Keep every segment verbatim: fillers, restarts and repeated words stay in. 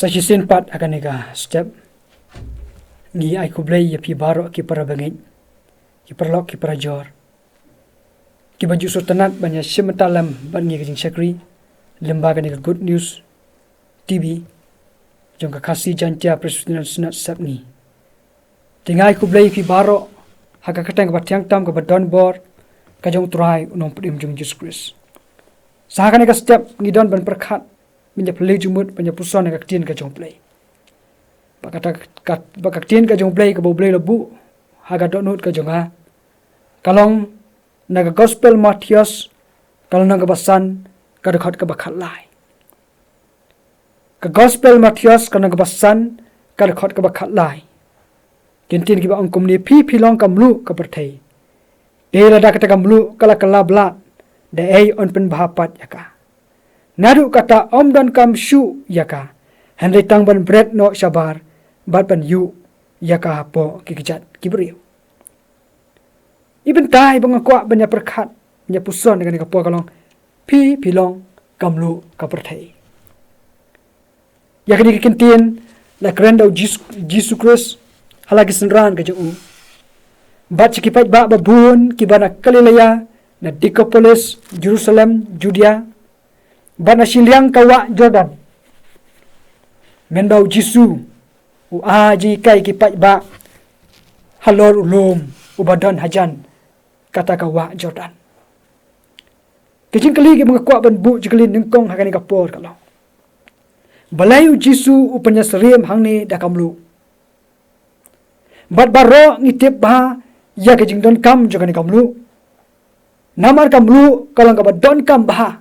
Sa shisien pat ha kane ka step, ngi ai khublei ïa phi baroh ki para bangeit, ki paralok, ki parajor, kiba ju sngewtynnat ban ïa shim bynta lem bad ngi ka jingshakri lyngba kane ka Good News T V jong ka Khasi Jaiñtia Presbyterian Synod Sepngi. Te nga ai khublei ïa phi baroh ha ka kyrteng kaba thiang tam, kaba don bor, ka jong U Trai U Nongpynim jong ngi Jisu Khrist. Sa ha kane ka step ngi don ban pyrkhat, ban ïa phylliew jingmut, ban ïa puson ïa ka ktien ka jong U Blei. Bad kata ka, bad ka ktien ka jong U Blei kaba U Blei u la buh ha ka dohnud ka jong nga, ka long na ka Gospel Mathaios, ka lynnong kaba san, ka dkhot kaba khatlai. Ka Gospel Mathaios, ka lynnong kaba san, ka dkhot kaba khatlai. Ki ktien kiba ong kumne: Phi, phi long ka mluh ka pyrthei. Te lada kata ka mluh ka la kylla blad, da ei yn pynbha pat ïa ka? Naduh kata ym donkam shuh ïa ka, hynrei tang ban bret noh shabar bad ban ïuh ïa ka hapoh ki kjat ki briew. I bynta iba nga kwah ban ïa pyrkhat, ban ïa puson ha kane ka por ka long: Phi, phi long ka mluh ka pyrthei. Ïa kane ka ktien la kren da u Jis-, Jisu Khrist ha la ki synran ka jong u bad sha ki paidbah babun kiba na Galilea, na Dekapolis, Jerusalem, Judea, bad na shiliang ka wah Jordan. Mynba u Jisu u ai jinghikai ïa ki paidbah halor u lum uba don hajan kata ka wah Jordan. Ki jingkylli kiba nga kwah ban buh jingkylli nyngkong ha kane ka por ka long: Balei u Jisu u pynïasyriem hangne da ka mluh? Bad baroh ngi tip bha ïa ka jingdonkam jong kane ka mluh. Namar ka mluh ka long kaba donkam bha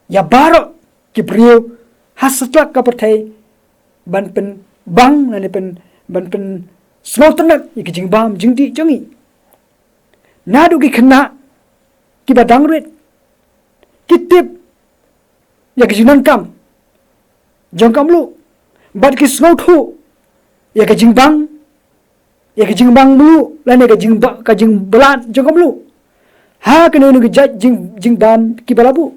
ïa baroh ki briew ha satlak ka pyrthei, ban pynbang lane pyn, ban pynsngewtynnat ïa ka jingbam jingdih jong ngi. Naduh ki khynnah kiba dang rit ki tip ïa ka jingdonkam jong ka mluh bad ki sngewthuh ïa ka jingbang, ïa ka jingbang mluh lane ka jingba-, ka jingblad jong ka mluh ha kino kino ki jait jing, jingbam kiba la buh,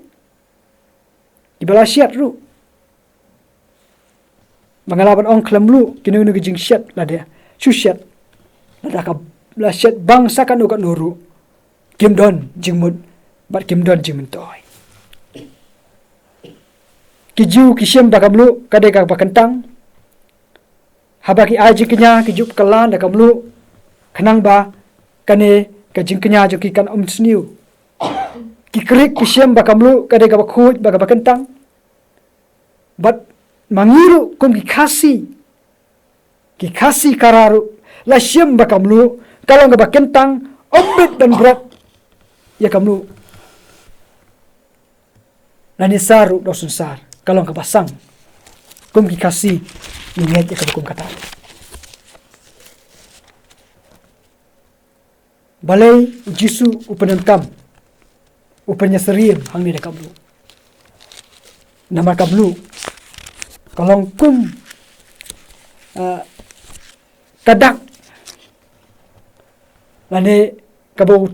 kiba la shet ruh. Ba nga lah ban ong khlem mluh, kino kino ki jingshet lada shu shet, lada ka la shet bang sa kano kano ruh, kim don jingmut bad kim don jingmyntoi. Ki Jiw ki shem ba ka mluh ka dei kaba kyntang. Haba ki ai jingkñia ki ju kylla da ka mluh, khnang ba kane ka jingkñia jong ki kan ym sniew. Ki Krik ki shem ba ka mluh ka dei kaba khuid bad kaba kyntang. Bad ma ngi ruh kum ki Khasi, ki Khasi Khara ruh la shem ba ka mluh ka long kaba kyntang, ym bit ban bret ïa ka mluh. Lane sa ruh da u synsar, ka long kaba sang. Kum ki Khasi ngi ngeit ïa kaba kum kata. Balei u Jisu u pyndonkam, u pynïasyriem hangne da ka mluh? Namar ka mluh ka long kum, ah, ka dak lane kaba u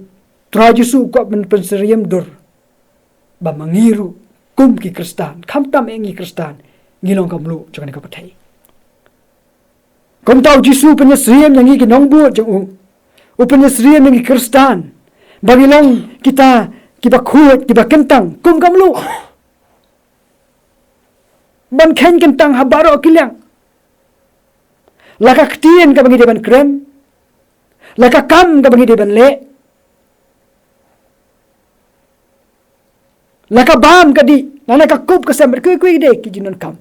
Trai Jisu u kwah ban pynsyriem dur ba ma ngi ruh kum ki Khristan, khamtam eh ngi Khristan, ngi long ka mluh jong kane ka pyrthei. Kumta u Jisu u pynïasyriem ïa ngi ki nongbud jong u, u pynïasyriem ïa ngi Khristan ba ngi long kita kiba khuid, kiba kyntang kum ka mluh, ban kheiñ kyntang ha baroh ki liang. La ka ktien kaba ngi dei ban kren, la ka kam kaba ngi dei ban leh, la ka bam ka dih, la ka kup ka sem, bad kiwei kiwei de ki jingdonkam.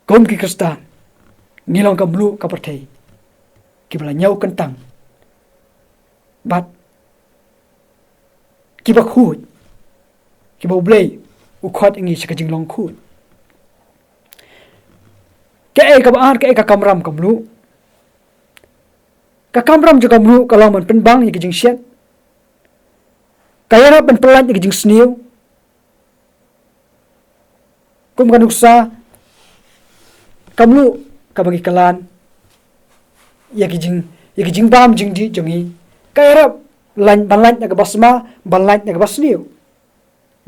Kum ki Khristan ngi long ka mluh ka pyrthei, kiba la ñiew kyntang bad kiba khuid, kiba U Blei u khot ïa ngi sha ka jinglong khuid. Kaei kaba ar, kaei ka kamram ka mluh? Ka kamram jong ka mluh ka long ban pynbang ïa ki jingshet. Ka ïarap ban pyllait ïa ki jingsniew. Kum ka nuksa ka mluh kaba ngi kylla ïa ki jing, ïa ki jingbam jingdih jong ngi, ka ïarap lait, ban lait na kaba sma, ban lait na kaba sniew.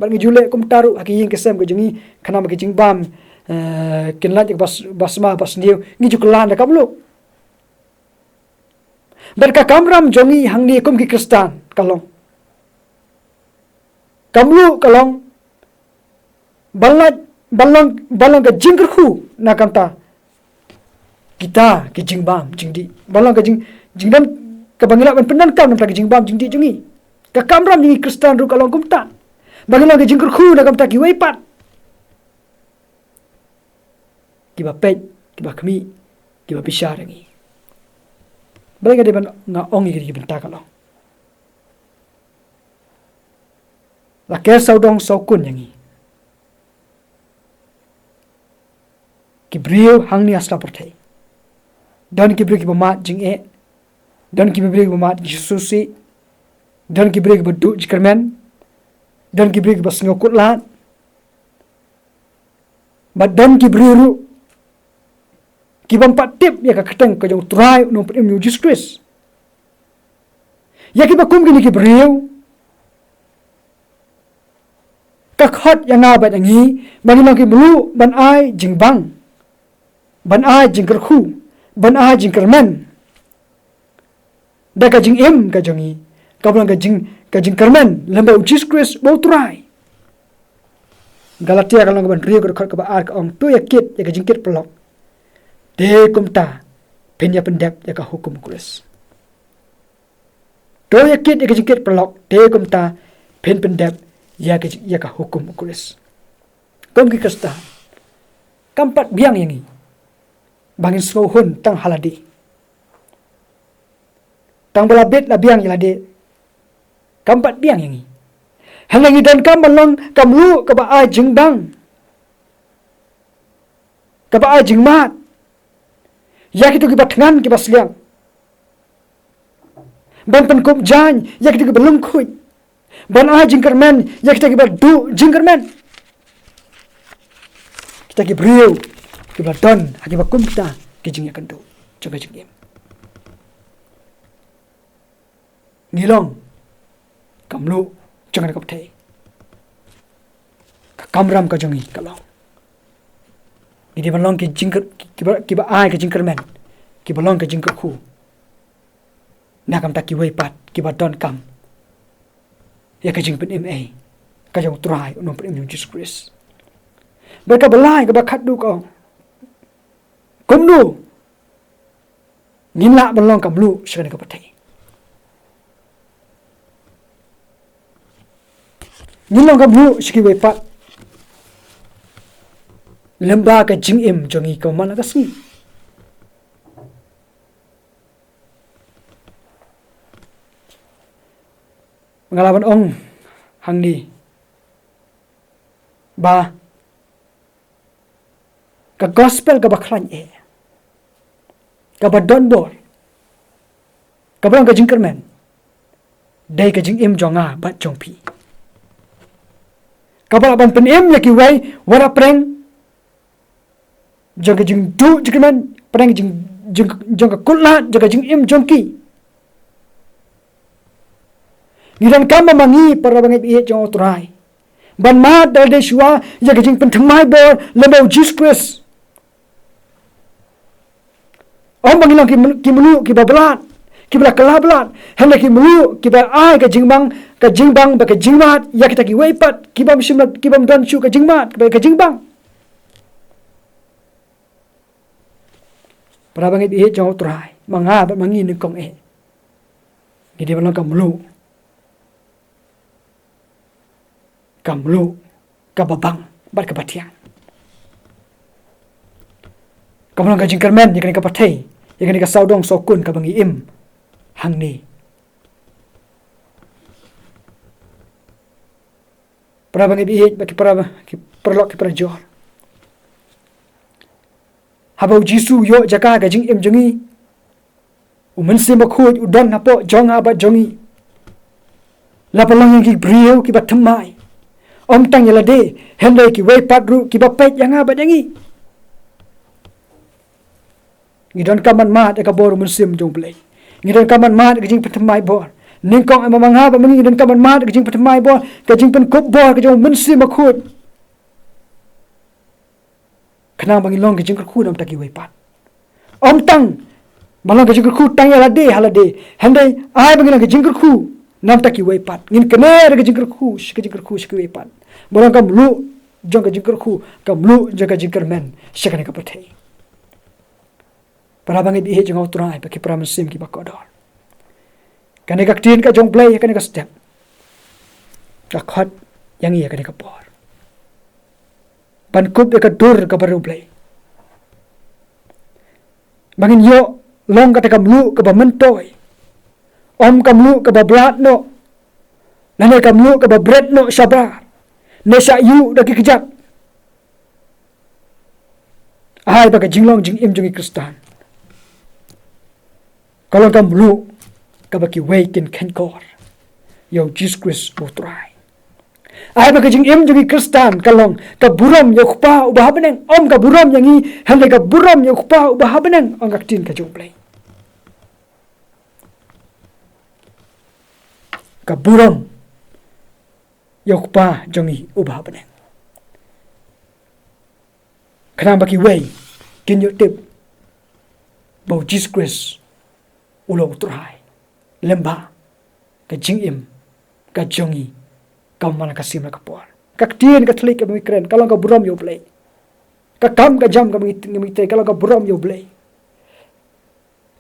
Bad ngi ju leh kumta ruh ha ki ïing ki sem ka jong ngi, khnang ba ki jingbam, eh, kin lait ïa ka bas-, basma basniew, ngi ju kylla da ka mluh. Bad ka kamram jong ngi hangne kum ki Khristan ka long, ka mluh ka long ban lait, ban long, ban long ka jingkyrkhu na ka bynta kita ki jingbam jingdih. Ban long ka jing, jingdon, kaba ngi lah ban pyndonkam na ka bynta ki jingbam jingdih jong ngi. Ka kamram jong ngi Khristan ruh ka long kumta, ba ngi long ka jingkyrkhu na ka bynta kiwei pat kiba peit, kiba khmih, kiba bishar ïa ngi. Balei nga dei ban, nga ong ïa ki bynta ka long, la ker sawdong sawkun ïa ngi. Ki briew hangne ha sla pyrthei, don ki briew kiba mad jingeh, don ki briew kiba mad jingsngewsih, don ki briew kiba duh jingkyrmen, don ki briew kiba sngew kut lad, bad don ki briew ruh ki bym pat tip ïa ka kyrteng ka jong U Trai, U Nongpynim jong ngi U Jisu Khrist. Ïa kiba kum kine ki briew, ka khot ïa nga bad ïa ngi ba ngin long ki mluh ban ai jingbang, ban ai jingkyrkhu, ban ai jingkyrmen da ka jingim ka jong ngi, kaba long ka jing, ka jingkyrmen lem bad U Jisu Khrist uba U Trai. Galatia ka lynnong kaba hynriew, ka dkhot kaba ar ka ong, to ïa kit ïa ka jingkit paralok, te kumta phin ïa pyndep ïa ka hukum U Khrist. To ïa kit ïa ka jingkit paralok, te kumta phin pyndep ïa ka, ïa ka hukum U Khrist. Kum ki Khristan, kam pat biang ïa ngi ba ngin sngewhun tang ha lade. Tang ba la bit la biang ïa lade, kam pat biang ïa ngi. Hynrei ngi donkam ban long ka mluh kaba ai jingbang, kaba ai jingmad ïa kito kiba thngan kiba sliang, ban pynkup jaiñ ïa kito kiba lyngkhuit, ban ai jingkyrmen ïa kita kiba duh jingkyrmen. Kita ki briew kiba don ha kiba kum kita ki jingïakynduh jong ka jingim. Ngi long ka mluh jong kane ka pyrthei. Ka kamram ka jong ngi ka long, ngi dei ban long ki jingkyr-, kiba, kiba ai ka jingkyrmen, kiba long ka jingkyrkhu na ka bynta kiwei pat kiba donkam ïa ka jingpynim ei ka jong U Trai, U Nongpynim jong ngi U Jisu Khrist. Bad kaba lai, kaba khatduh ka ong, kumno ngin lah ban long ka mluh sha kane ka pyrthei? Ngin long ka mluh sha kiwei pat lem bad ka jingim jong ngi kaba man la ka sngi. Nga lah ban ong hangne ba ka gospel kaba khlaiñ eh, kaba don bor, kaba long ka jingkyrmen, dei ka jingim jong nga bad jong phi, kaba lah ban pynim ïa kiwei wat la pdeng jong ka jingduh jingkyrmen, pdeng jing, jing, jong ka kut lad jong ka jingim jong ki. Ngi donkam ba ma ngi, para bangeit ba ïeit jong U Trai, ban mad da lade shuwa ïa ka jingpynthymmai bor lem bad U Jisu Khrist. Ym ba ngin long ki mluh, ki mluh kiba blad, kiba la kylla blad, hynrei ki mluh kiba ai ka jingbang, ka jingbang bad ka jingmad ïa kita kiwei pat kibym shym la, kibym don shuh ka jingmad bad ka jingbang. Para bangeit ba ïeit jong U Trai, ma nga bad ma ngi nyngkong eh, ngi dei ban long ka mluh, ka mluh kaba bang bad kaba thiang, kaba long ka jingkyrmen ïa kane ka pyrthei, ïa kane ka sawdong sawkun kaba ngi im hangne. Para bangeit ba ïeit, bad ki para, ki paralok, ki parajor, haba U Jisu u ïoh jaka ha ka jingim jong ngi, U Mynsiem Bakhuid u don hapoh jong nga bad jong ngi, la pynlong ïa ngi ki briew kiba thymmai. Ym tang ïa lade, hynrei kiwei pat ruh kiba peit ïa nga bad ïa ngi. Ngi donkam ban mad ïa ka bor U Mynsiem jong U Blei. Ngi donkam ban mad ïa ka jingpynthymmai bor. Nyngkong, em, ma nga bad ma ngi ngin donkam ban mad ka jingpynthymmai bor, ka jingpynkup bor ka jong u Mynsiem Bakhuid, khnang ba ngin long ka jingkyrkhu namar ki wei pat. Ym tang ba long ka jingkyrkhu tang ïa lade ha lade, hynrei ai ba ngin long ka jingkyrkhu namar ki wei pat. Ngin kane ka jingkyrkhu, ka jingkyrkhu sha ki wei pat. Ba long ka mluh jong ka jingkyrkhu, ka mluh jong ka jingkyrmen sha kane ka pyrthei. Para bangeit baieit jong U Trai bad ki para mynsiem kiba kordor, kane ka ktien ka jong U Blei ha kane ka step ka khot ïa ngi ha kane ka por ban kup ïa ka dur kaba riewblei, ba ngin ïoh long kata ka mluh kaba myntoi, ym ka mluh kaba blad noh, lane ka mluh kaba bret noh shabar, ne shah ïuh da ki kjat. Ai ba ka jinglong jingim jong ngi Khristan ka long ka mluh kaba ki wei kin khein kor ïa U Jisu Khrist U Trai. Ai ba ka jingim jong ngi Khristan ka long ka burom ïa U Kpa uba ha bneng, ym ka burom ïa ngi, hynrei ka burom ïa U Kpa uba ha bneng, ong ka ktien ka jong U Blei. Ka burom ïa U Kpa jong ngi uba ha bneng, khnang ba ki wei kin ïoh tip ba U Jisu Khrist u long U Trai, lem bad ka jingim ka jong ngi ka man la ka sim la ka por. Ka ktien ka thylliej kaba ngi kren ka long ka burom ïa U Blei. Ka kam ka jam kaba ngi, ngi trei ka long ka burom ïa U Blei.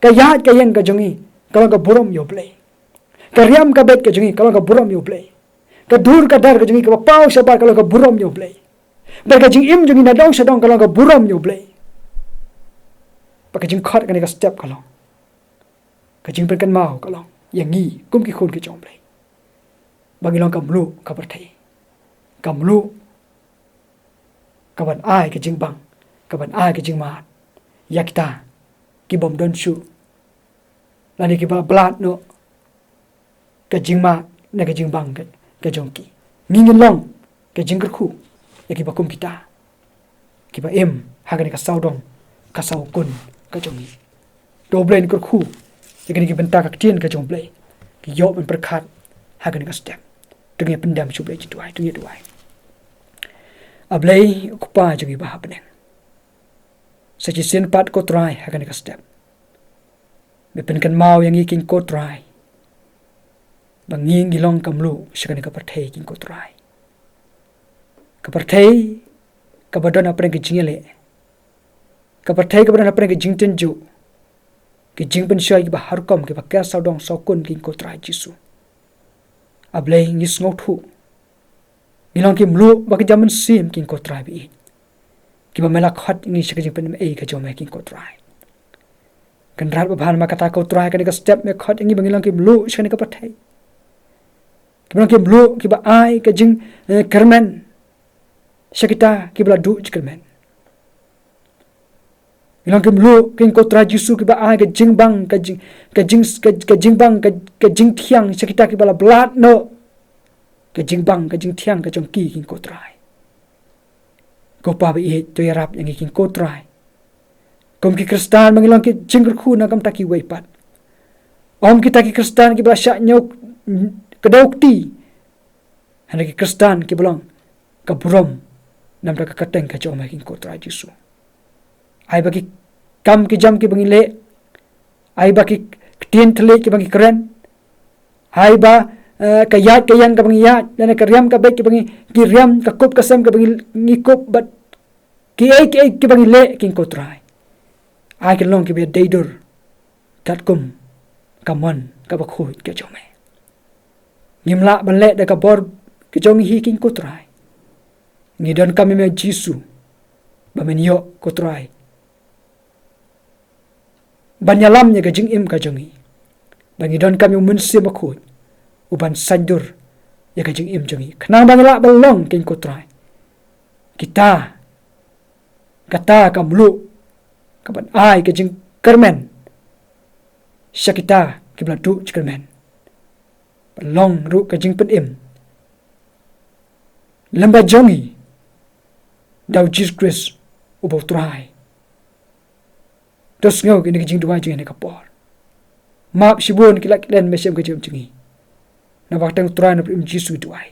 Ka ïaid ka ïeng ka jong ngi ka long ka burom ïa U Blei. Ka riam ka beit ka jong ngi ka long ka burom ïa U Blei. Ka dur ka dar ka jong ngi kaba paw shabar ka long ka burom ïa U Blei. Bad ka jingim jong ngi na dong sha dong ka long ka burom ïa U Blei. Bad ka jingkhot kane ka step ka long, ka jingpynkynmaw ka long ïa ngi kum ki khun ki jong U Blei, ba ngi long ka mluh ka pyrthei, ka mluh kaban ai ka jingbang, kaban ai ka jingmad ïa kita ki bym don shuh, lane kiba blad noh ka jingmad ne ka jingbang ka, ka jong ki. Ngi ngin long ka jingkyrkhu ïa kiba kum kita, kiba im ha kane ka sawdong ka sawkun ka jong ngi. To U Blei un kyrkhu ïa kine ki bynta ka ktien ka jong U Blei ki ïoh ban pyrkhat ha kane ka step. To ngin pyndem sha U Blei, jingduwai, to ngin duwai. A Blei U Kpa jong ngi ba ha bneng, sa shisien pat ko Trai ha kane ka step, me pynkynmaw ïa ngi king ko Trai, ba ngi ngi long ka mluh sha kane ka pyrthei king ko Trai. Ka pyrthei kaba don hapdeng ka jingïaleh, ka pyrthei kaba don hapdeng ka jingtynjuh, ka jingpynshoi kiba har rukom kiba ker sawdong sawkun king ko Trai Jisu. A Blei ngi sngewthuh ngi long ki mluh ba ki jam mynsiem king ko Trai baieit, kiba me la khot ïa ngi sha ka jingpynim ei ka jong me king ko Trai. Kynrad ba bha namar kata ko Trai kane ka step me khot ïa ngi ba ngi long ki mluh sha kane ka pyrthei, kiba long ki mluh kiba ai ka jing, eh, kyrmen sha kita kiba la duh jingkyrmen. Ngi long ki mluh king ko Trai Jisu kiba ai ka jingbang, ka jing, ka jing, ka, ka jingbang, ka, ka jingthiang sha kita kiba la blad noh ka jingbang ka jingthiang ka jong ki king ko Trai. Ko Pa baieit, to ïarap ïa ngi king ko Trai kum ki Khristan ba ngi long ki jingkyrkhu na ka bynta kiwei pat. Ym kita ki Khristan kiba la shah ñiew kdew kti, hynrei ki Khristan kiba long ka burom namar ka kyrteng ka jong me king ko Trai Jisu. Ai ba ki kam ki jam kiba ngi leh, ai ba ki ktien thylliej kiba ngi kren, ai ba, eh, ka ïaid ka ïeng kaba ngi ïaid, lane ka riam ka beit kiba ngi, ki riam, ka kup ka sem kaba ngi, ngi kup, bad kiei kiei kiba ngi leh king ko Trai, ai kin long kiba dei dur katkum ka mon kaba khuid ka jong me. Ngim lah ban leh da ka bor ka jong ngi hi king ko Trai. Ngi donkam ïa me Jisu ba men ïoh ko Trai ban ïalam ïa ka jingim ka jong ngi, ba ngi donkam ïa u Mynsiem Bakhuid u ban saiñdur ïa ka jingim jong ngi, khnang ba ngi lah ban long king ko Trai kita, kata ka mluh kaban ai ka jingkyrmen sha kita kiba la duh jingkyrmen, ban long ruh ka jingpynim lem bad jong ngi da u Jisu Khrist uba u Trai. To sngew kine ki jingduwai jong ngi ha kane ka por. Map shibun ki lad ki lem, me shem ka jingim jong ngi. Namar ba tang U Trai na pdeng U Jisu ngi duwai.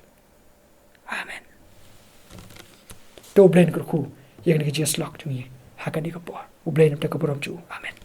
Amen. To U Blei un kyrkhu ïa kane ka jingïasyllok jong ngi ha kane ka por. U Blei un ai ka burom jong u. Amen.